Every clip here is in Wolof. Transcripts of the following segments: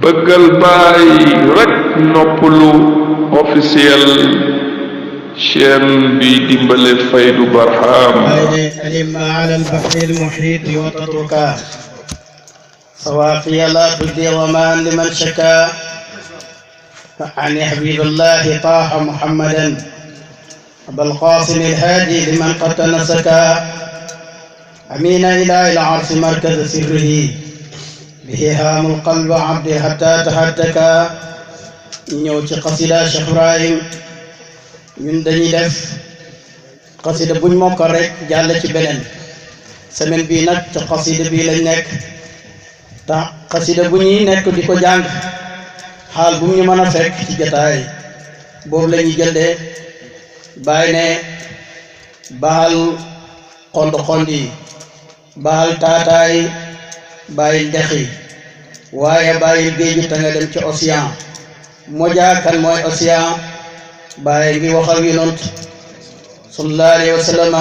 bëggal baay rek noppalu officiel chaîne bi dimbale Faydu Barham alim ala al-bahri al-muhit watatuka sawaqiya la tuddi waman liman shaka عن حبيب الله طه محمدا أبا القاسم الهادي لمن قد تنسكا أمين إله العرش مركز سره به هام القلب عبد حتى تهتكا ñëw قصيدة Cheikh Ibrahim ñun dañuy def قصيدة buñ mokkal rek jàll ci beneen semaine bii nag ci قصيدة bii lañ nekk ta قصيدة bu ñuy nekk di ko jàng xaal bu ñu mën a fekk ci jotaay boobu la ñuy jëndee bàyyi ne baal xond yi baal taataay bàyyil dex yi waaye bàyyil géej gi te nga dem ci océan Moja kan mooy océan bàyyi ngi wax ak yonent sallallahu alayhi wa sallam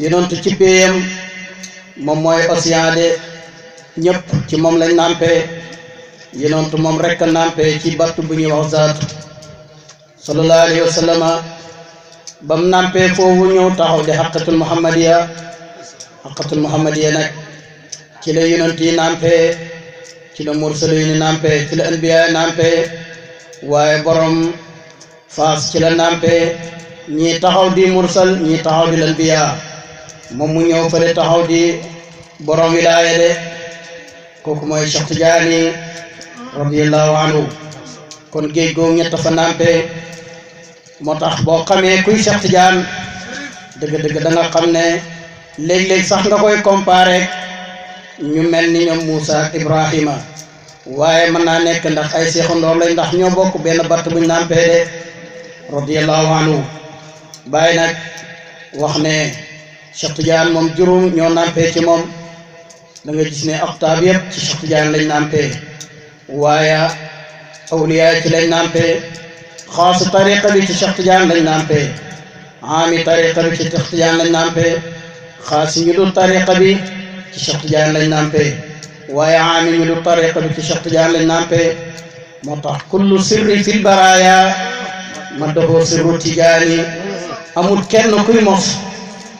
yonent ci péyam moom mooy océan de ñëpp ci moom lañ nampee yonent moom rek a nampee ci battu bu ñuy wax zaat sallallahu alayhi wa sallam bam nampee foofu ñëw taxaw di xaqatul muhammadiya nag ci la yonent yi nampee ci la mursaliin yi nampee ci la anbiya yi nampee waaye borom faas ci la nampee ñii taxaw di mursal ñii taxaw di anbiya moom mu ñëw fële taxaw di borom wilaaya de kooku mooy Cheikh Tidiane radiyallahu anhu kon géej googu ñett fa nampee moo tax boo xamee kuy Cheikh Tidiane dëgg-dëgg da nga xam ne léeg-léeg sax nga koy comparer ñu mel ni ñoom Moussa ak Ibrahima waaye mën naa nekk ndax ay seexandoor lañ ndax ñoo bokk benn batt buñ nampee de radiyallahu anhu bàyyi nag wax ne Cheikh Tidiane moom juróom ñoo nampee ci moom da nga gis ne octave yëpp ci Cheikh Tidiane lañ nampee waaye awliya ci lañ nampee xaasu tariqa bi ci Cheikh Tidiane lañ nampee ami tariqa bi ci Cheikh Tidiane lañ nampee xaasi ñu dul tariqa bi ci Cheikh Tidiane lañ nampee waaye ami ñu dul tariqa bi ci Cheikh Tidiane lañ nampee moo tax kullu sirri fil baraya ma doxoo sirru Tidiane amul kenn kuy mos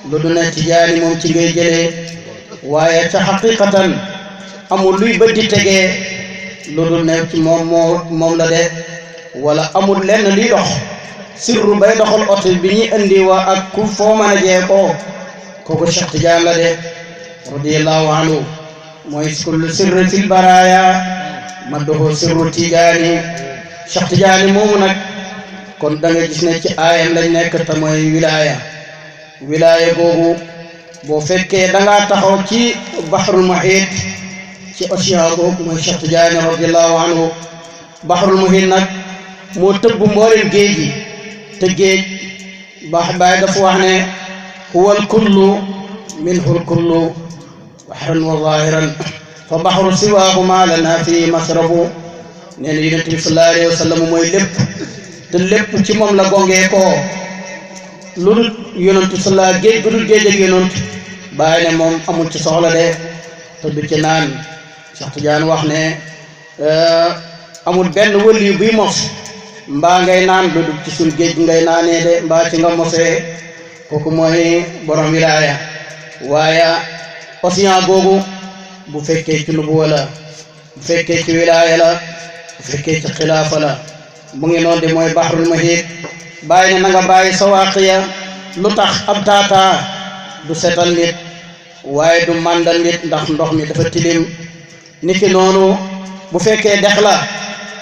lu du ne Tidiane moom ci ngay jëlee waaye ca xaqiqatan amul luy bët di tegee lu dul ne ci moom la de wala amul lenn liy dox sirru bay doxal oto bi ñuy indi wa ak ku foo mën a jee kooku Cheikh Tidiane la de radiyallahu anhu mooy kullu sirri fil baraya madduhu sirru Tidiane Cheikh Tidiane moomu nag kon da nga gis ne ci aayam lañ nekk te mooy wilaaya googu boo fekkee da ngaa taxaw ci bahrul muhit ci océan googu mooy Cheikh Tidiane radiyallahu anhu bahrul muhit nag moo tëbb mboolem géej gi te géej baay dafa wax ne huwal kullu minhul kullu bahran wa zahiran fa bahru siwaahu ma lana fi masrabu nee na yonent bi sallallahu alayhi wa sallam mooy lépp te lépp ci moom la gongee koo lu dul yonentu sallallahu géej gu dul géej ak yonent bàyyi ne moom amul ci soxla de te du ci naan Cheikh Tidiane wax ne amul benn wëli buy mos mbaa ngay naan lu dul ci suñ géej ngay naanee de mbaa ci nga mosee kooku mooy borom wilaaya waaye océan googu bu fekkee ci nubuwa la bu fekkee ci wilaaya la bu fekkee ci xilaafa la mu ngi noonu de mooy bahrul muhit bàyyi ne na nga bàyyi sawaaqiya lu tax ab taataa du setal nit waaye du màndal nit ndax ndox mi dafa tilim niki noonu bu fekkee dex la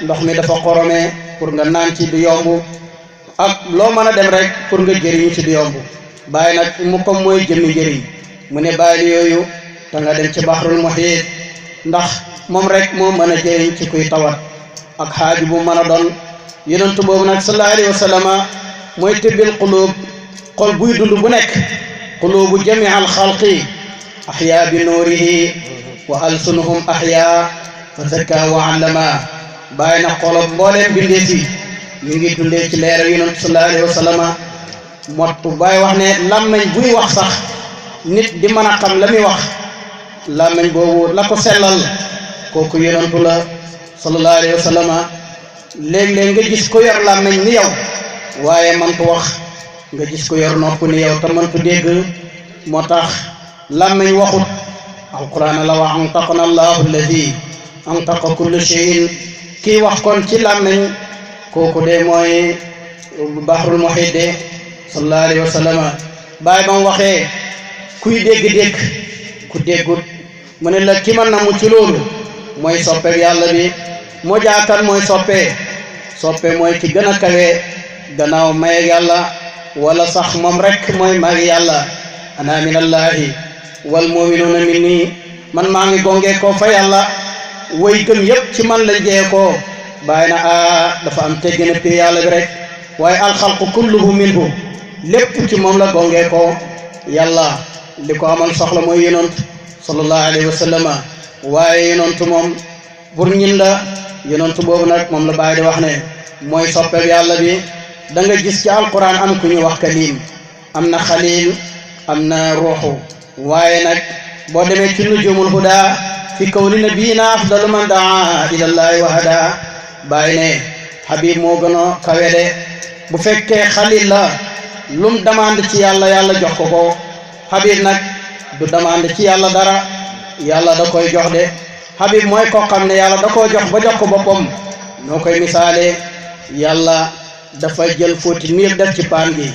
ndox mi dafa xorome pour nga naan ci du yomb ak loo mën a dem rek pour nga jëriñu ci du yomb bàyyi nag mu comme mooy jëmmi njëriñ mu ne bàyyi yooyu te nga dem ci bahrul muhit ndax moom rek moo mën a jëriñ ci kuy tawat ak xaaju bu mën a doon yonent boobu nag sallallahu alayhi wa sallam mooy tibbil qulub xol buy dund bu nekk qulubu jami al xalqi ahya bi nuurihi wa alsunuhum ahya fa zakka wa allama bàyyi na xolob mbooleem bindee fi ñu ngi dundee ci leeral yonent sallallahu alayhi wa sallam mottu bàyyi wax ne làmmeñ buy wax sax nit di mën a xam la muy wax làmmeñ boobu la ko sellal kooku yonentu la sallallahu alayhi wa sallam léeg-léeg nga gis ko yor làmmiñ ni yow waaye mantu wax nga gis ko yor nopp ni yow te mantu dégg moo tax làmmiñ waxut alquran la wax antaqana allahu alladi antaqa kulli shay'in kii wax kon ci làmmiñ kooku de mooy bahrul muhit de sallallahu alayhi wa sallam bàyyi ba mu waxee kuy dégg-dégg ku déggut mu ne la ki ma namu ci loolu mooy soppeek yàlla bi moo jaakan mooy soppe mooy ki gën a kawe gannaaw may yàlla wala sax moom rek mooy may yàlla ana minallahi wal mu'minuna minni man maa ngi gongee ko fa yàlla way gëm yépp ci man lañ jee ko bàyyi na dafa am teggina pi yàlla bi rek waaye alxalqu kulluhu minhu lépp ci moom la gongee ko yàlla li ko amal soxla mooy yonent sallallahu alayhi wa sallam waaye yonent moom pour ñin la yonent boobu nag moom la bàyyi di wax ne mooy soppeeb yàlla bi da nga gis ci alquran am ku ñu wax kalim am na xalil am na ruuxu waaye nag boo demee ci nujumul huda fi kawni nabiyina afdalu man daa ilallahi wa hada bàyyi ne habib moo gën a kawe de bu fekkee xalil la lum demande ci yàlla yàlla jox ko ko habib nag du demande ci yàlla dara yàlla da koy jox de habib mooy koo xam ne yàlla da koo jox ba jox ko boppam noo koy misaale yàlla dafa jël fóoti niir def ci paan gi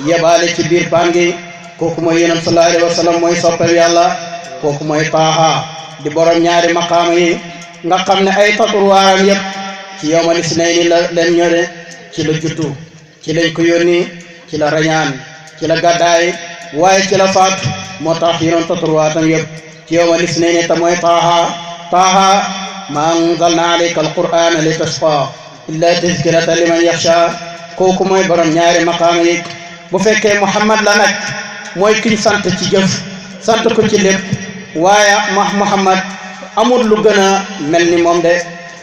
yebaale ci biir paan gi kooku mooy yonent sallallahu alayhi wa sallam mooy soppal yàlla kooku mooy taaha di borom ñaari maqaama yi nga xam ne ay taturuwaaram yëpp ci yawmal isnayni la leen ñore ci la juttu ci lañ ko yónni ci la rañaan ci la gàddaay waaye ci la faatu moo tax yenoon taturuwaatam yëpp ci yawmal isnayni te mooy taaha ma anzalna alayka alqur'ana li tashqa illa tazkiratan liman yaxsha kooku mooy borom ñaari maqaama yi bu fekkee Muhammad la nag mooy kiñ sant ci jëf sant ko ci lépp waaye Muhammad amul lu gën a mel ni moom de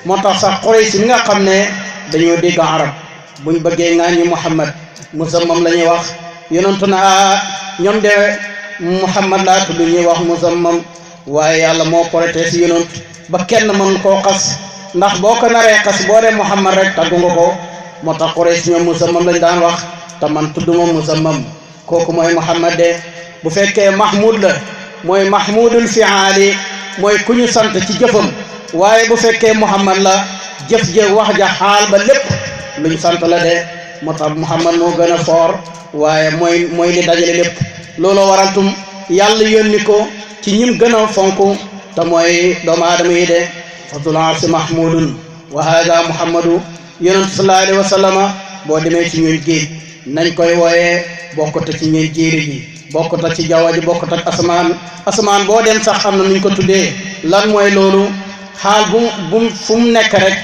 moo tax sax Quraysh mi nga xam ne dañoo dégg arab buñ bëggee ŋaañu Muhammad musammam la ñuy wax yonentu na ñoom de Muhammad laa tudd ñuy wax musammam waaye yàlla moo korite si yonent ba kenn mën koo xas ndax boo ko naree xas boo dee Muhammad rek taggu nga ko moo tax Quraysh ñoom musammam lañ daan wax te man tudduma musammam kooku mooy Muhammad de bu fekkee Mahmoud la mooy Mahmoudul fi'aali mooy ku ñu sant ci jëfam waaye bu fekkee Muhammad la jëf ja wax ja xaal ba lépp luñ sant la de moo tax Muhammad moo gën a foor waaye mooy li dajale lépp looloo waraltum yàlla yónni ko ci ñim gën a fonk te mooy doomu aadama yi de fadlul arsi mahmudun wa hada muhammadu yonent sallallahu alayhi wa sallama boo demee ci ñun géej nañ koy wooyee bokkut ci ñun jéeri ji bokkut ci jaww ji bokkut ak asamaan boo dem sax am na nuñ ko tuddee lan mooy loolu xaal bu fu mu nekk rek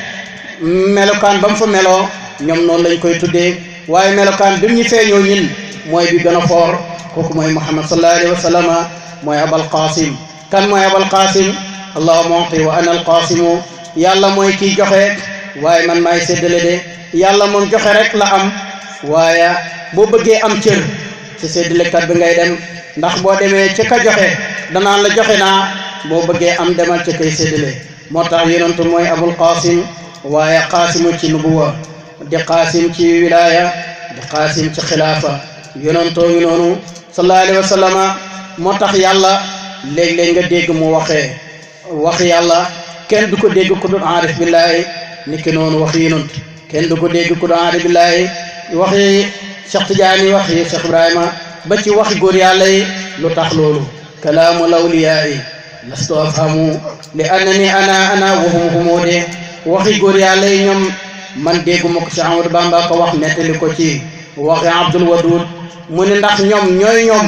melokaan ba mu fa meloo ñoom noonu lañ koy tuddee waaye melokaan bi mu ñu feeñoo ñin mooy bi gën a foor kooku mooy Muhammad sallallahu alayhi wa sallama mooy abal qasim kan mooy abal qasim allahu mu'ti wa ana al qasimu yàlla mooy kiy joxe waaye man maay séddale de yàlla moom joxe rek la am waaye boo bëggee am cër ci séddalekat bi ngay dem ndax boo demee ci ka joxe danaan la joxe naa boo bëggee am demal ci kay séddale moo tax yonentu mooy abul qasim waaye qaasimu ci nubuwa di qaasim ci wilaya di qaasim ci xilaafa yonentoo ngi noonu sallallahu alayhi wa sallama moo tax yàlla léeg-léeg nga dégg mu waxee wax yàlla kenn du ko dégg ku dul aarif billahi niki noonu wax yonent kenn du ko dégg ku dul aarif billahi waxi Cheikh Tidiane waxi Cheikh Ibrahima ba ci waxi góor yàlla yi lu tax loolu kalaamu lawliyaa yi lastu afhamu li annani ana wahum de waxi góor yàlla yi ñoom man dégguma ko Cheikh Amadou Bamba ko wax nettali ko ci waxi Abdul Wadud mu ne ndax ñoom ñooy ñoom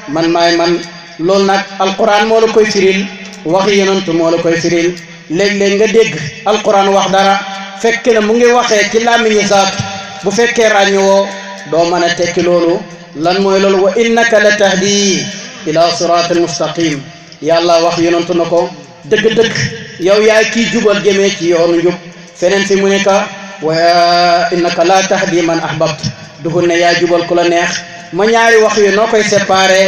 man maay man loolu nag alquran moo la koy firil waxi yonent moo la koy firil léeg-léeg nga dégg alquran wax dara fekk na mu ngi waxee ci làmmiñu zaat bu fekkee ràññewoo doo mën a tekki loolu lan mooy loolu wa innaka la tahdi ila siratal mustaqim yàlla wax yonent na ko dëgg-dëgg yow yaay kii jubal jëmee ci yoonu njub feneen fi mu ne ka wa innaka la tahdi man ahbabt duhul ne yaa jubal ku la neex ma ñaari wax yi noo koy séparé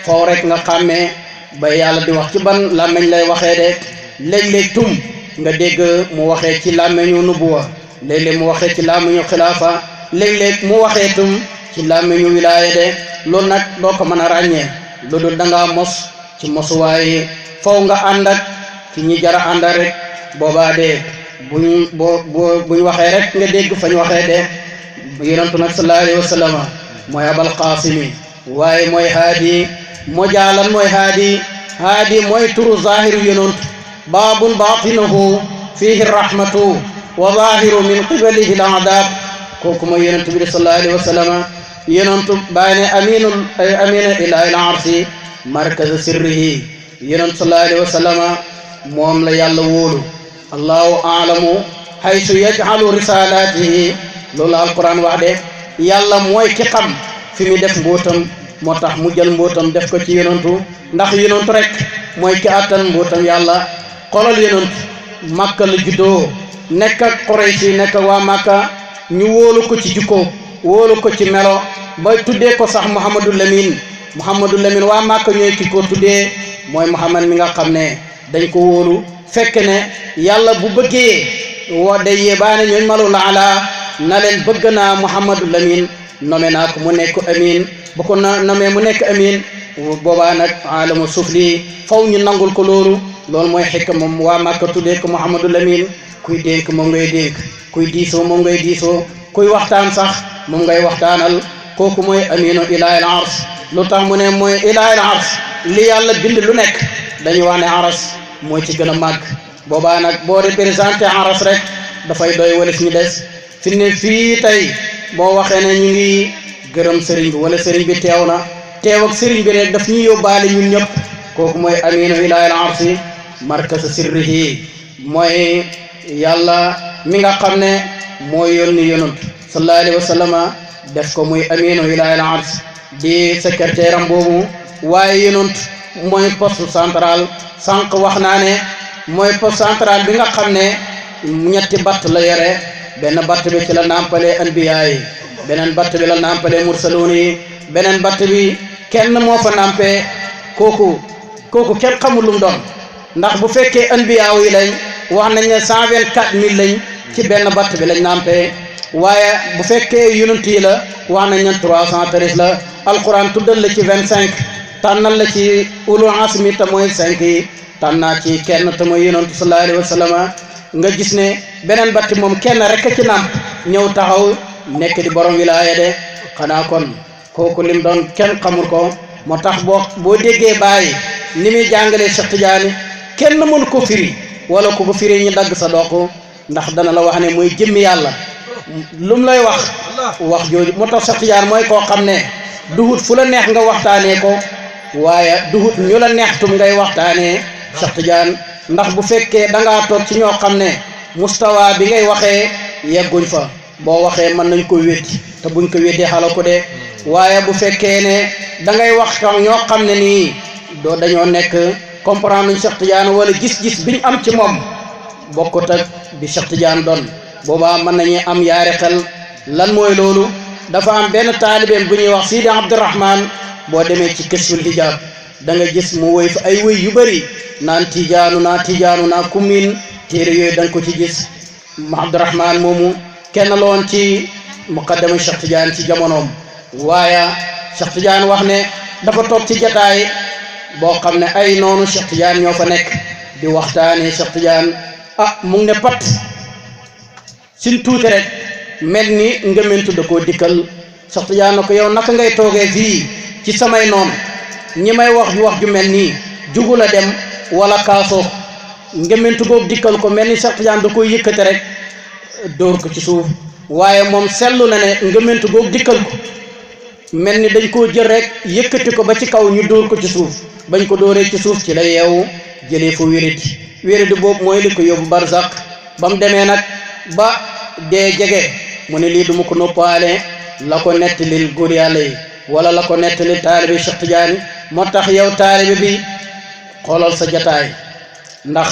foofu rek nga xàmmee ba yàlla di wax ci ban làmmiñ lay waxee de léeg-léeg tum nga dégg mu waxee ci làmmeñu nubuwa léeg-léeg mu waxee ci làmmeñu xilaafa léeg-léeg mu waxee tum ci làmmeñu wilaaya de loolu nag doo ko mën a ràññee lu dul da ngaa mos ci mosuwaay faw nga ànd ak ci ñi jara àndal rek boobaa de buñ waxee rek nga dégg fañ waxee de yonentu nag sallallahu alayhi wa sallam mooy abal qaasimi waaye mooy haadi moo jaalan mooy haadi mooy turu zahiru yonentu baabun baatinuhu fihi rahmatu wa zahiru min qibalihi al adab kooku mooy yonentu bi sallallahu alayhi wa sallam yonentu bàyyi ne amina ilahi al arsi markaza sirrihi yonentu sallallahu alayhi wa sallam moom la yàlla wóolu allahu aalamu haysu yaj'alu risalatihi loolu alquran wax de yàlla mooy ki xam fi mu def mbootam moo tax mu jël mbootam def ko ci yonentu ndax yonentu rek mooy ki attan mbootam yàlla xolal yonentu Makka la juddoo nekk ak Quraysh nekk waa Makka ñu wóolu ko ci jikko wóolu ko ci melo ba tuddee ko sax Muhammadu Lamin waa Makka ñooy ki ko tuddee mooy Muhammad mi nga xam ne dañ ko wóolu fekk ne yàlla bu bëggee day yébaane ñooñ malu la ala na leen bëgg naa Muhammadu Lamin nome naa ko mu nekk amin bu ko nomee mu nekk amin boobaa nag alamu sufli faw ñu nangul ko loolu mooy xikk moom waa Makka tuddee ko Muhammadu Lamin kuy dénk moom ngay dénk kuy diisoo moom ngay diisoo kuy waxtaan sax moom ngay waxtaanal kooku mooy aminu ilaahil ars lu tax mu ne mooy ilaahil ars li yàlla bind lu nekk dañuy wax ne aras mooy ci gën a màgg boobaa nag boo représenté aras rek dafay doy wala fi ñu des fi ne fii tey boo waxee ne ñu ngi gërëm sëriñ bi wala sëriñ bi teew na teew ak sëriñ bi rek daf ñuy yóbbaale ñun ñëpp kooku mooy aminu ilaahil arsi markasa sirrihi mooy yàlla mi nga xam ne mooy yónni yonent sallallahu alayhi wa sallam def ko muy aminu ilaahil arsi di secrétaire am boobu waaye yonent mooy poste central sànq wax naa ne mooy poste central bi nga xam ne ñetti batt la yore benn batt bi ci la nàmpalee anbiya yi beneen batt bi la nàmpalee mursaloon yi beneen batt bi kenn moo fa nàmpee kooku kenn xamul lu mu doon ndax bu fekkee anbiya yi lañ wax nañ ne 124 000 lañ ci benn batt bi lañ nàmpee waaye bu fekkee yonent yi la wax nañ ne 313 la alquran tuddal la ci 25 tànnal la ci ulul azmi te mooy 5 yi tànnaa ci kenn te mooy yonent sallallahu alayhi wa sallam nga gis ne beneen batti moom kenn rek ci nàmp ñëw taxaw nekk di borom wilaaya de xanaa kon kooku lim doon kenn xamul ko moo tax boo déggee bàyyi ni muy jàngalee Cheikh Tidiane kenn mënu ko firi wala ku ko firi ñu dagg sa doq ndax dana la wax ne mooy jëmmi yàlla lum lay wax jooju moo tax Cheikh Tidiane mooy koo xam ne duhut fu la neex nga waxtaanee ko waaye duhut ñu la neex tum ngay waxtaanee Cheikh Tidiane ndax bu fekkee da ngaa toog ci ñoo xam ne mustawa bi ngay waxee yegguñ fa boo waxee mën nañ ko weddi te buñ ko weddee xala ko de waaye bu fekkee ne da ngay wax ñoo xam ne nii dañoo nekk comprendre nañ Cheikh Tidiane wala gis-gis biñ am ci moom bokkut ak bi Cheikh Tidiane doon boobaa mën nañu am yaari xel lan mooy loolu dafa am benn taalibeem bu ñuy wax Sidi Abdourahman boo demee ci Kashful Hijab da nga gis mu woy fa ay woy yu bëri naan tijaanu naa kumin téere yooyu da nga ko ci gis Abdourahman moomu kenn la woon ci muqaddama Cheikh Tidiane ci jamonoom waaye Cheikh Tidiane wax ne dafa toog ci jataay boo xam ne ay noonu Cheikh Tidiane ñoo fa nekk di waxtaane Cheikh Tidiane mu ngi ne pat suñ tuuti rek mel ni ngëmentu da koo dikkal Cheikh Tidiane na ko yow naka ngay toogee fii ci samay noonu ñi may wax ju mel nii jugu la dem wala kaasoo ngëmentu boobu dikkal ko mel ni Cheikh Tidiane da koy yëkkate rek dóor ko ci suuf waaye moom seetlu na ne ngëmentu boobu dikkal ko mel ni dañ koo jël rek yëkkati ko ba ci kaw ñu dóor ko ci suuf bañ ko dóoree ci suuf ci la yeewu jëlee fa wéridi boobu mooy li ko yóbbu barzak ba mu demee nag ba dee jege mu ne lii du ma ko noppaale la ko nettalil góor yàlla yi wala la ko nettalil taalibi Cheikh Tidiane moo tax yow taalibi bi xoolal sa jataay ndax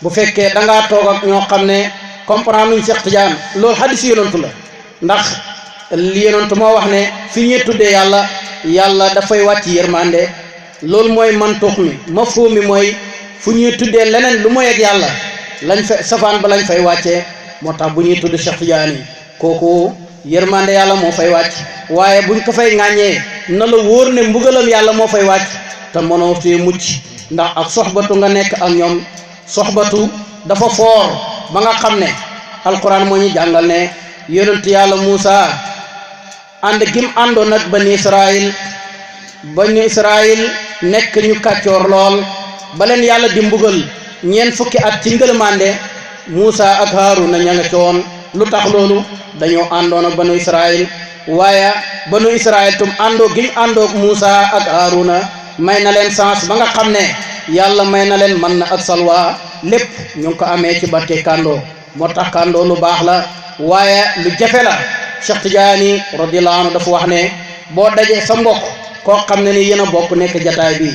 bu fekkee da ngaa toog ak ñoo xam ne comprendre nuñ Cheikh Tidiane loolu hadis yonantu la ndax li yonantu moo wax ne fi ñuy tuddee yàlla dafay wàcc yërmande loolu mooy mantuux mi mafhum mi mooy fu ñuy tuddee leneen lu mooy ak lañ fa safaan ba lañ fay wàccee moo tax bu ñuy tudd Cheikh Tidiane kooku yërmande yàlla moo fay wàcc waaye buñ ko fay ŋàññee na la wóor ne mbugalam yàlla moo fay wàcc te mënoo fee mucc ndax ak soxbatu nga nekk ak ñoom soxbatu dafa foor ba nga xam ne alquran moo ñu jàngal ne yonent yàlla Muusa ànd gim àndoon nag bani Israël nekk ñu kàccoor lool ba leen yàlla di mbugal ñeent fukki at ci ngëlmande Muusa ak Haaruna ña nga coon lu tax loolu dañoo àndoon ak banu Israël waaye banu Israël tum àndoo giñ àndoog Muusa ak Haaruna may na leen chance ba nga xam ne yàlla may na leen man na ak salwa lépp ñu ngi ko amee ci barke kàndoo moo tax kàndoo lu baax la waaye lu jafe la Cheikh Tidiane radiyallahu anhu dafa wax ne boo dajee sa mbokk koo xam ne ni yéen a bokk nekk jataay bi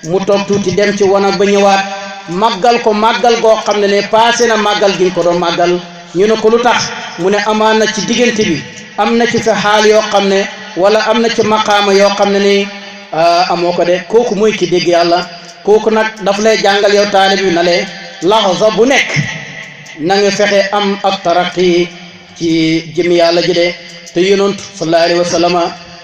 mu toog tuuti dem ci wanag ba ñëwaat màggal ko màggal goo xam ne passé na màggal gi nga ko doon màggal ñu ne ko lu tax mu ne amaan na ci diggante bi am na ci fa xaal yoo xam ne wala am na ci maqaama yoo xam ne ni amoo ko de kooku mooy ki dégg yàlla kooku nag daf lay jàngal yow taalib bi na le laxza bu nekk na nga fexe am ak taraqi ci jëmi yàlla ji de te yonent sallallahu alayhi wa sallama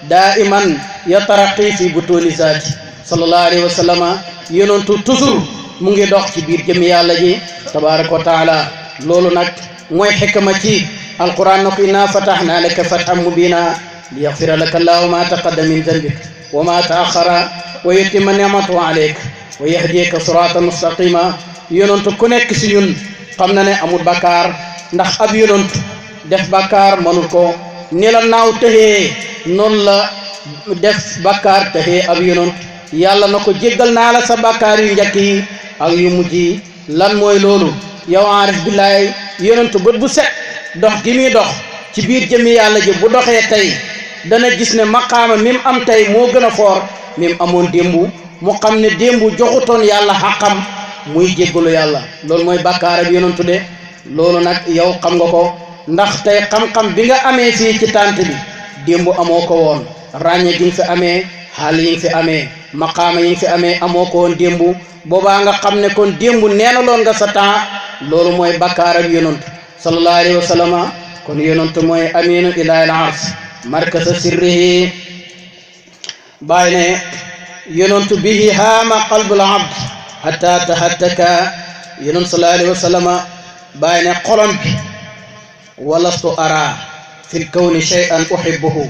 daa iman ya taraqi fi butuuni zaati sallallahu alayhi wa sallama yonentu toujours mu ngi dox ci biir jëmi yàlla ji tabaraka wa taala loolu nag mooy xikma ci alquran na ko inna fatahna laka fathan mubina li yaxfira laka allahu ma taqaddama min zanbik wa ma taaxara wa yutimma ni'matahu alayk wa yahdiyaka siratan mustaqima yonentu ku nekk si ñun xam na ne amul bakkaar ndax ab yonent def bakkaar mënul ko ni la naaw tëxee noonu la def bakkaar tëxee ab yonent yàlla na ko jéggal naa la sa bakkaar yu njëkk yi ak yu mujj yi lan mooy loolu yow aarif billaay yonent bët bu set dox gi muy dox ci biir jëmmi yàlla ji bu doxee tey dana gis ne maqaama mi mu am tey moo gën a foor mi mu amoon démbu mu xam ne démbu joxutoon yàlla xaqam muy jéggalu yàlla loolu mooy bàkkaar ak yonentu de loolu nag yow xam nga ko ndax tey xam-xam bi nga amee fii ci tànt bi démbu amoo ko woon ràññe gi nga fi amee xaal yi nga fi amee maqaama yi nga fi amee amoo ko woon démbu boobaa nga xam ne kon démbu neenaloon nga sa temps loolu mooy bàkkaar ak yonentu sallallahu alayhi wa sallama kon yonentu mooy aminu ilahi al ars markasa sirrihi bàyyi ne yonentu bihi haama qalbul abd hatta tahattaka yonent sallallahu alayhi wa sallama bàyyi ne xolom bi walastu ara fil kawni shay'an uhibbuhu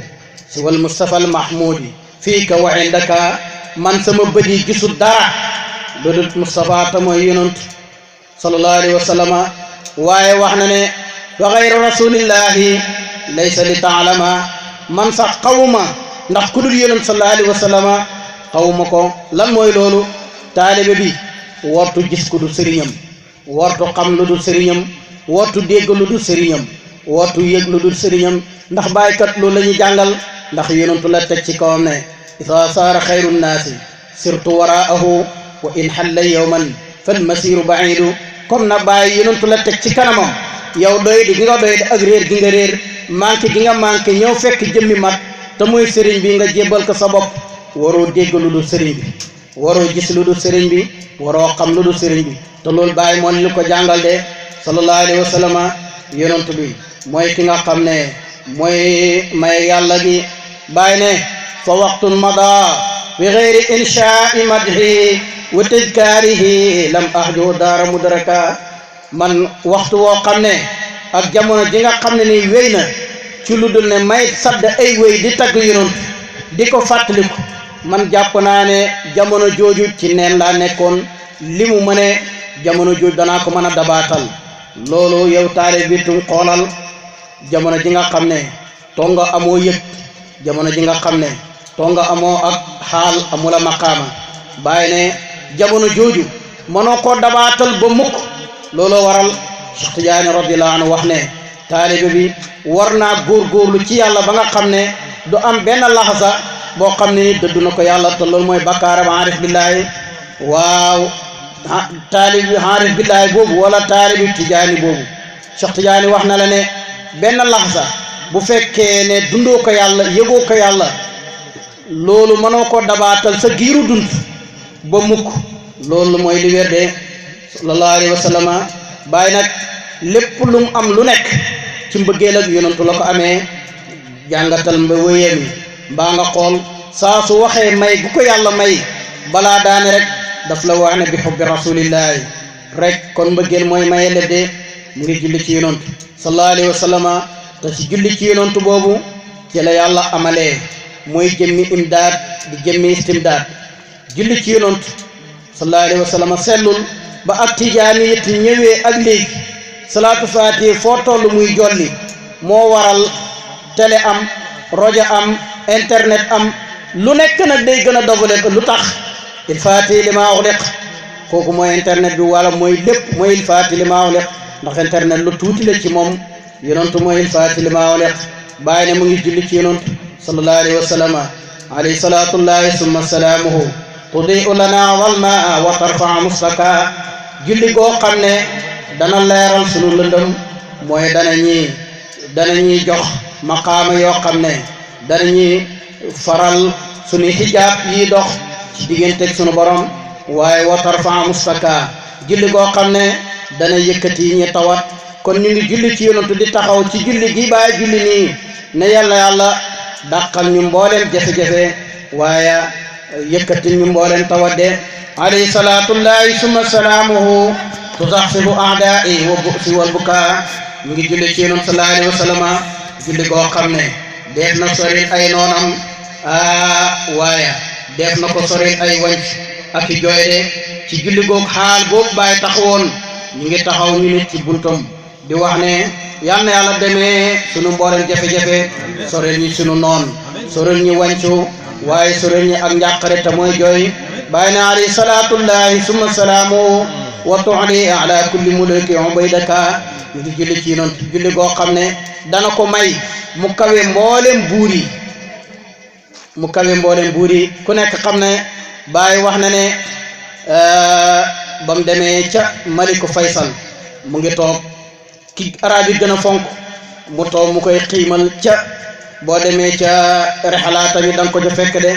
siwal mustafa al mahmudi fiika wa indaka man sama bët yi gisul dara lu dul Mustafa ta mooy yonent sallallahu alayhi wa sallama waaye wax na ne wa ghayru rasulillahi laysa li taalama man sax xawuma ndax ku dul yonent sallallahu alayhi wa sallama xawuma ko lan mooy loolu taalibe bi wartu gis ku dul sëriñam wartu xam lu dul sëriñam wartu dégg lu dul sëriñam wartu yëg lu dul sëriñam ndax bàyyikat loolu la ñuy jàngal ndax yonentu la teg ci kawam ne isa saara xayru nnaasi sirtu waraahu wa in xalla yowman fal masiru baidu comme na bàyyi yonentu la teg ci kanamam yow doy di gi nga doy di ak réer gi nga réer manqué gi nga manqué ñëw fekk jëmmi mat te muy sëriñ bi nga jébbal ko sa bopp waroo dégg lu dul sëriñ bi waroo gis lu dul sëriñ bi waroo xam lu dul sëriñ bi te loolu bàyyi moo li ko jàngal de sallallahu alayhi wa sallama yonent bi mooy ki nga xam ne mooy may yàlla gi bàyyi ne fa waqtun mada bi gayri inshaai madhi wa tadkaarihi lam ahju daara mudraka man waxtu woo xam ne ak jamono ji nga xam ne ni wéy na ci lu dul ne may sadd ay wéy di tagg yonent di ko fàttaliku man jàpp naa ne jamono jooju ci neen laa nekkoon li mu mëne jamono jooju danaa ko mën a dabaatal loolu yow taalib bi tum xoolal jamono ji nga xam ne tonga amoo yëg jamono ji nga xam ne tonga amoo ak xaal amula maqaama bàyyi ne jamono jooju mënoo koo dabaatal ba mukk looloo waral Cheikh Tidiane radiyallahu anhu wax ne taalibe bi war naa góorgóorlu ci yàlla ba nga xam ne du am benn laxasa boo xam ne ni dëddu na ko yàlla te loolu mooy bakkaaram aarif billaahi waaw taalib bi aarif billaahi boobu wala taalibi Tidiane boobu Cheikh Tidiane wax na la ne benn laxasa bu fekkee ne dundoo ko yàlla yëgoo ko yàlla loolu mënoo ko dabaatal sa giiru dund ba mukk loolu mooy li wér de sallallahu alayhi wa sallama bàyyi nag lépp lu mu am lu nekk ci mbëggeel ak yonantu la ko amee. jàngatal mba wéyee mi mbaa nga xool saa su waxee may gu ko yàlla may balaa daane rek daf la wax ne bi xubbi rasulillahi rek kon mbëggeel mooy maye le de mu ngi julli ci yonantu sallallahu alayhi wa sallama te ci julli ci yonantu boobu ci la yàlla amalee mooy jëmmi imdaad di jëmmi istimdaad julli ci yonantu sallallahu alayhi wa sallama sellul ba ak tijaaniyat ñëwee ak léegi salaatu faatiha foo toll muy jolli moo waral télé am rajo am internet am lu nekk nag day gën a développé lu tax il faati li maa uliq kooku mooy internet bi wala mooy lépp mooy il faati li maa uliq ndax internet lu tuuti la ci moom yonantu mooy il faati li maa uliq bàyyi ne mu ngi julli ci yonantu sallallahu alayhi wa sallam alayhi salaatullahi summa salaamuhu tudiu lana wal maa wa tarfaa mustaka julli goo xam ne dana leeral sunu lëndëm mooy dana ñuy jox maqaama yoo xam ne danañuy faral suñu xijaab yi dox ci digganteeg sunu borom waaye wa tarfa mustaka julli goo xam ne dana yëkkati ñi tawat kon ñu ngi julli ci yonantu di taxaw ci julli gi bàyyi julli nii ne yàlla dàqal ñu mbooleem jafe-jafe waaye yëkkati ñu mbooleem tawat de alayhi salaatullahi summa salaamuhu tuzaxsibu aadaa'i wa bu'si wal bukaa ñu ngi julli ci yonantu sallallahu alayhi wa sallama julli goo xam ne def na soril ay noonam waaye def na ko soril ay wanc ak i jooy de ci julli goog xaal boobu bàyyi taxawoon ñu ngi taxaw ñu nit ci buntam di wax ne yal na yàlla demee sunu mbooleem jafe-jafe soril ñi sunu noon soril ñi wancu waaye soril ñi ak njàqare te mooy jooy bàyyi na alayhi salaatullahi summa salaamu wa tu'li ala kulli mulki ubaydaka ñu ngi julli ci noonu julli goo xam ne dana ko may mu kawe mboolem buur yi ku nekk xam ne Baay wax na ne ba mu demee ca Maliku Faysal mu ngi toog ki arab yi gën a fonk mu toog mu koy xiimal ca boo demee ca rexalaa tamit da nga ko ja fekk de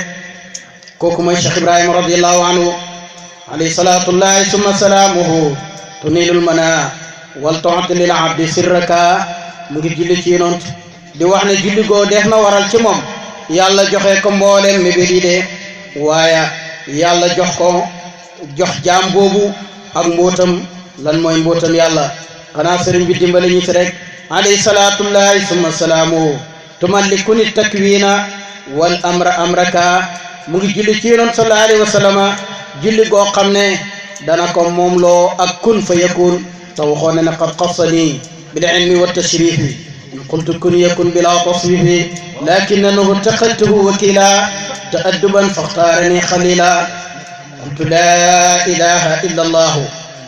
kooku mooy Cheikh Ibrahima radiyallahu anhu alayhi salaatullahi summa salaamuhu tunilul mana wal tu'ti lil abdi sirraka mu ngi julli ci noonu di wax ne julli goo def na waral ci moom yàlla joxe ko mbooleem mébét yi de waaye yàlla jox jaam boobu ak mbootam lan mooy mbootam yàlla xanaa sëriñ bi dimbali ñu ci rek alayhi salaatullahi summa salaamuhu tumallikuni takwina wal amraka mu ngi julli ci yonent sallallahu alayhi wa sallama julli goo xam ne dana ko moom loo ak kun fa yakun te waxoon ne qad qassani bil ilmi wa tashrifi in qultu kun yakun bila taswifi lakinnahu taqadtuhu wakila ta'adduban fakhtarani khalila qultu la ilaha illa allah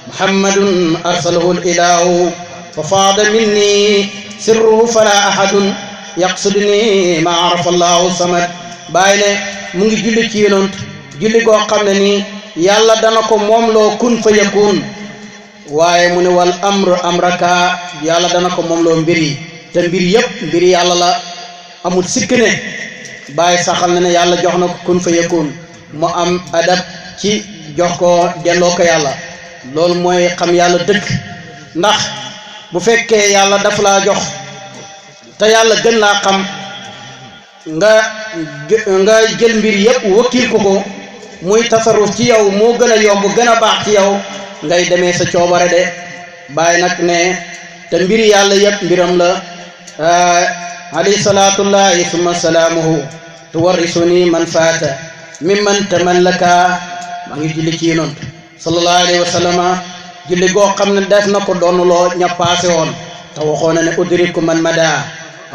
muhammadun arsalahu al ilahu fa faada minni sirruhu fala ahadun yaqsuduni ma arafa allahu samad bàyyi ne mu ngi julli ci yonent julli goo xam ne nii yàlla dana ko moom loo kun fa yakun waaye mu ne wal amraka yàlla dana ko moom loo mbir yi te mbir yëpp mbir yàlla la amul sikk ne bàyyi saxal na ne yàlla jox na ko kun fa yakun mu am adab ci jox ko delloo ko yàlla loolu mooy xam yàlla dëgg ndax bu fekkee yàlla daf laa jox te yàlla gën laa xam nga jël mbir yëpp wakiil ko muy tasaruf ci yow moo gën a yomb gën a baax ci yow ngay demee sa coobare de bàyyi nag ne te mbir yàlla yëpp mbiram la alayhi salaatullahi summa salaamuhu tuwarrisuni man faata mimman tamallaka maa ngi julli ci yonent sallallahu alayhi wa sallama julli goo xam ne def na ko doonuloo ña paase woon te waxoon na ne udriku man mada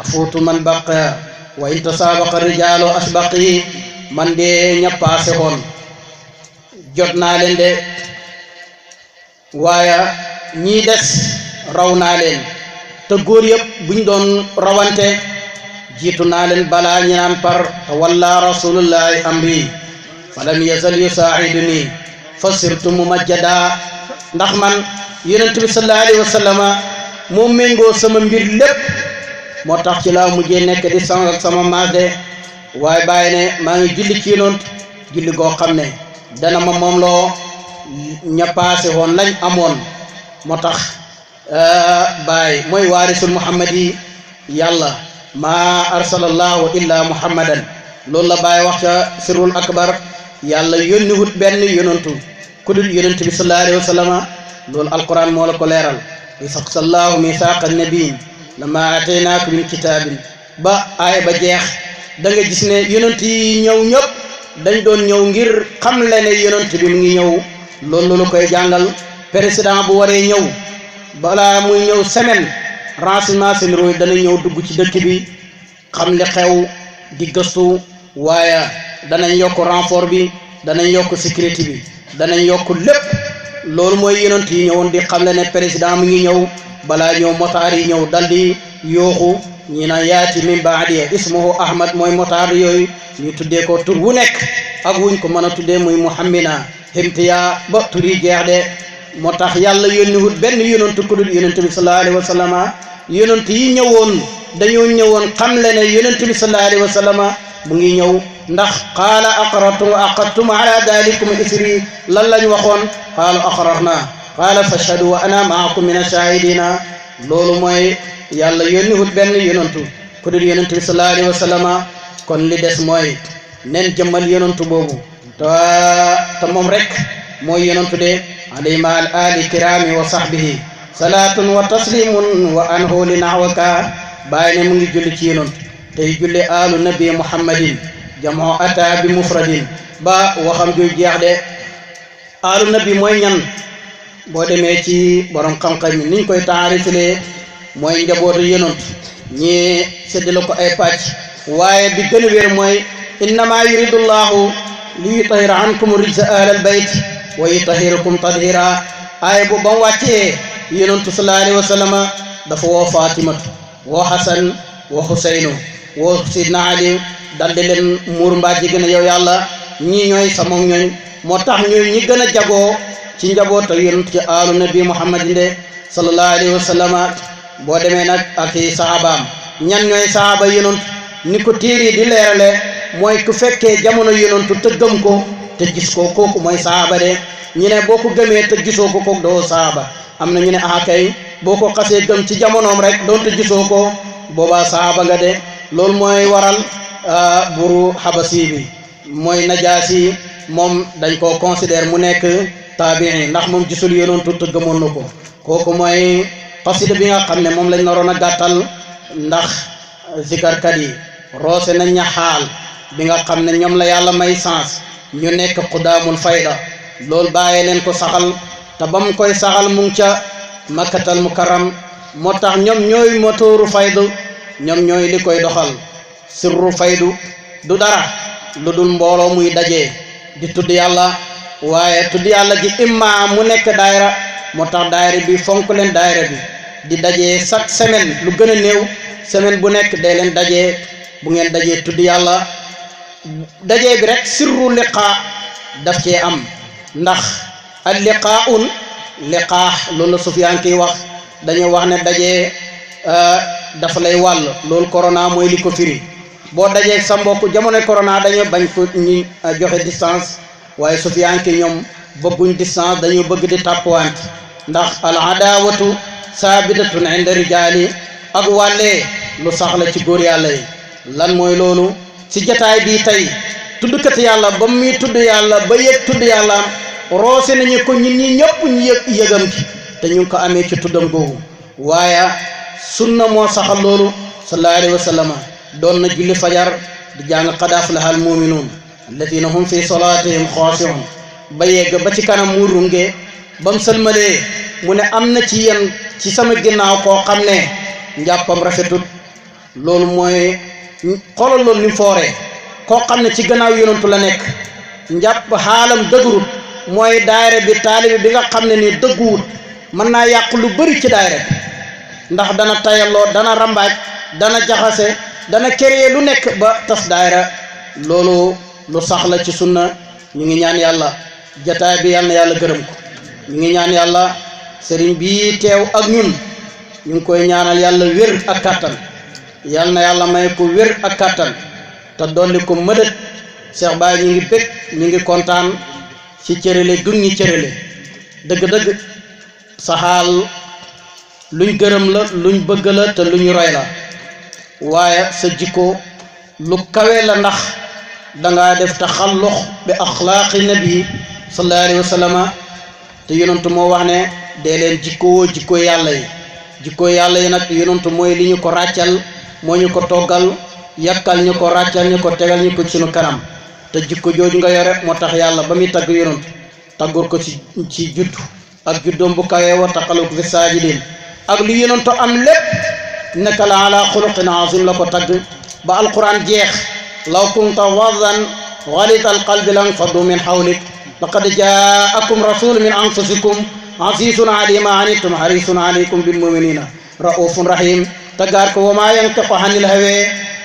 afuutu man baqa wa in tasaabaqa rijaalu asbaqi man de ña paase woon jot naa leen de waaye ñii des raw naa leen te góor yëpp buñ doon rawante jiitu naa leen balaa ñi naan par walla rasulullahi amri falam yazal yusaa'iduni fa sirtu mumajjada ndax man yonent bi sallallahu alayhi wa sallama moo méngoo sama mbir lépp moo tax ci laa mujjee nekk di sang ak sama maas de waaye bàyyi ne maa ngi julli ci yonent julli goo xam ne dana ma moom loo ña paase woon lañ amoon moo tax baay mooy waarisul muhammadi yàlla maa arsalallahu illa muhammadan loolu la baay wax ca sirrul akbar yàlla yónni wut benn yonantu ku dul yonent bi sallallahu alayhi wa sallama loolu alquran moo la ko leeral isaqsallahu mithaqa nabiyin lama ataynaaka min kitaabin ba aaya ba jeex da nga gis ne yonent yi ñëw ñëpp dañ doon ñëw ngir xam le ne yonent bi mu ngi ñëw loolu la koy jàngal président bu waree ñëw balaa muy ñëw semaine renseignement généraux yi dana ñëw dugg ci dëkk bi xam li xew di gëstu waaye danañ yokk renfort bi danañ yokk sécurité bi danañ yokk lépp loolu mooy yonent yi ñëwoon di xam le ne président mu ngi ñëw balaa ñëw motaar yi ñëw dal di yooxu ñi na yaati min baadi ismuhu ahmad mooy motaar yooyu ñu tuddee ko tur wu nekk ak wuñ ko mën a tuddee muy muhammina himtiya ba tur yi jeex de moo tax yàlla yónni wut benn yonent ku dul yonent bi sallallahu alayhi wa sallama yonent yi ñëwoon dañoo ñëwoon xam le ne yonent bi sallallahu alayhi wa sallama mu ngi ñëw ndax qaala aqrartum wa aqadtum ala dalikum isri lan lañ waxoon qaalu aqrarna qaala fashhadu wa ana maakum min ashahidina loolu mooy yàlla yónni wut benn yonentu ku dul yonent bi sallallahu alayhi wa sallama kon li des mooy nen jëmmal yonentu boobu te moom rek mooy yonentu de alayhi ma al ali kirami wa sahbihi salaatun wa taslimun wa anhu li nahwaka bàyyi ne mu ngi julli ci yonentu tey julli alu nabi muhammadin jamoo ata bi mufradin ba waxam ju jeex de alu nabi mooy ñan boo demee ci borom xam-xam yi niñ koy taarifilee mooy njabootu yonent ñi séddale ko ay pàcc waaye bi gën a wér mooy innama yuridullahu li yutahira ankum rijsa ahlal bayt wa yutahirakum tadhira aaya bu ba mu wàccee yonentu sallallahu alayhi wa sallama dafa woo fatimatu woo hasan woo huseynu woo sidna ali dal di leen muur mbaa ji gën a yow yàlla ñii ñooy sama ñooñ moo tax ñooy ñi gën a jagoo ci njaboota yonent ci aalu nabi muhammadin de sallallahu alayhi wa sallama boo demee nag ak i sahabaam ñan ñooy sahaba yonent ni ko téere di leerale mooy ku fekkee jamono yonentu te gëm ko te gis ko kooku mooy sahaba de ñu ne boo ko gëmee te gisoo ko kooku doo sahaba am na ñu ne kay boo ko xasee gëm ci jamonoom rek doonte gisoo ko boobaa sahaba nga de loolu mooy waral buru xabasi bi mooy najaasi moom dañ ko considère mu nekk taabii ndax moom gisul yonentu te gëmoon na ko kooku mooy xasida bi nga xam ne moom lañ naroon a gàttal ndax zikarkat yi roose na ñaxaal bi nga xam ne ñoom la yàlla may sens ñu nekk xudaamul fayda loolu bàyyee leen ko saxal te ba mu koy saxal mu ngi ca makkatal mukarram moo tax ñoom ñooy motooru faydu ñoom ñooy li koy doxal sirru faydu du dara lu dul mbooloo muy dajee di tudd yàlla waaye tudd yàlla gi imma mu nekk daayira moo tax daayira bi fonk leen daayira bi di dajee chaque semaine lu gën a néew semaine bu nekk day leen dajee bu ngeen dajee tudd yàlla dajee bi rek sirru liqaa daf cee am ndax al liqaaun liqaa loolu la Sufyaan kiy wax dañuy wax ne dajee dafa lay wàll loolu corona mooy li ko firi boo dajee sa mbokk jamonoy corona dañoo bañ ko ñi joxe distance waaye Sufyaan ki ñoom bëgguñ distance dañoo bëgg di tàppwante ndax al adawatu saabitatun inda rijaali ak wàllee lu saxla ci góor yàlla yi lan mooy loolu ci jataay bii tey tuddkat yàlla ba muy tudd yàlla ba yëg tudd yàlla roose nañu ko ñun ñi ñëpp ñu yëgam ci te ñu ngi ko amee ci tuddam googu waaye sunna moo saxal loolu sallallahu alayhi wa sallam doon na julli fajar di jàng qad aflaha al muminuun alladina hum fi salatihim xaashi'un ba yegg ba ci kanam mu runge ba mu sëlmalee mu ne am na ci yéen ci sama ginnaaw koo xam ne njàppam rafetut loolu mooy xoolal loolu ni mu fooree koo xam ne ci gannaaw yonantu la nekk njàpp xaalam dëgërut mooy daayira bi taalibi bi nga xam ne ni dëgguwut mën naa yàq lu bëri ci daayira bi ndax dana tayalloo dana rambaaj dana jaxase dana créer lu nekk ba tas daayira loolu lu sax la ci sunna ñu ngi ñaan yàlla jataay bi yal na yàlla gërëm ko ñu ngi ñaan yàlla sëriñ bii teew ak ñun ñu ngi koy ñaanal yàlla wér ak kàttan yal na yàlla may ko wér ak kàttan te dolli ko mëdët Cheikh Baye ñu ngi bég ñu ngi kontaan ci cërale gun ñi cërale dëgg-dëgg saxaal luñ gërëm la luñ bëgg la te luñ roy la waaye sa jikko lu kawe la ndax dangaa def taxallux bi axlaaqi nabi sallallahu alayhi wa sallam te yonentu moo wax ne dee leen jikkoo jikko yàlla yi nag yonentu mooy li ñu ko ràccal moo ñu ko toggal yàkkal ñu ko ràccal ñu ko tegal ñu ko sunu kanam te jikko jooju nga yore moo tax yàlla ba muy tagg yonentu taggur ko ci juddu ak juddoom bu kawee wa taqalu fi saajidin ak lu yonentu am lépp innaka la ala xuluqin azim la ko tagg ba alquran jeex law kunta faddan ghalita alqalbi lan faddu min hawlik laqad jaakum rasul min anfusikum azizun alayhi ma anittum harisun alaykum bil muminina raufun rahim taggaar ko wa ma yantiqu anil hawa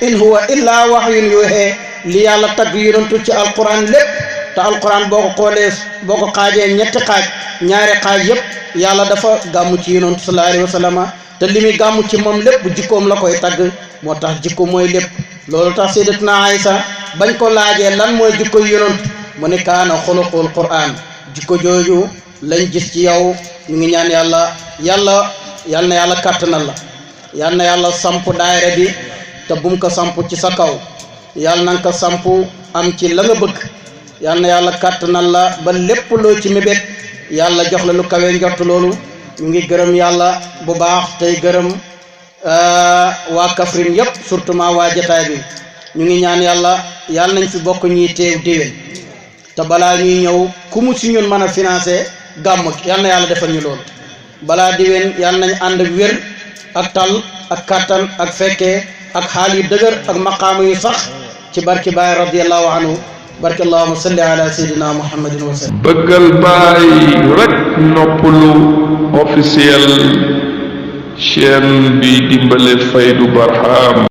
in huwa illa wahyun yuha li yàlla tagg yonentu ci alquran lépp te alquran boo ko xoolee boo ko xaajee ñetti xaaj ñaari xaaj yëpp yàlla dafa gàmmu ci yonentu sallallahu alayhi wa sallam te li muy gàmmu ci moom lépp jikkoom la koy tagg moo tax jikko mooy lépp loolu tax sayyidatuna Aysa bañ ko laajee lan mooy jikko yonent mu ne kaana xuluqul Qur'an jikko jooju lañ gis ci yow ñu ngi ñaan yal na yàlla kàttanal la yal na yàlla samp daayira bi te bum ko samp ci sa kaw yal na nga ko samp am ci la nga bëgg yal na yàlla kàttanal la ba lépp loo ci mébét yàlla jox la lu kawe njort loolu ñu ngi gërëm yàlla bu baax tey gërëm waa Kaffrine yëpp surtout waa jataay bi ñu ngi ñaan yàlla nañ fi bokk ñuy teew déwén te balaa ñuy ñëw ku mu si ñun mën a financé gàmm yal na yàlla defal ñu loolu balaa déwén yal nañ ànd ak wér ak tal ak kattan ak fekkee ak xaal yu dëgër ak maqaama yu sax ci barki Baay radiyallahu anhu barki allahumma salli ala sayyidina muhammadin wa sallam bëggal Baay rek noppalu officiel chaîne bi dimbale Faydu Barham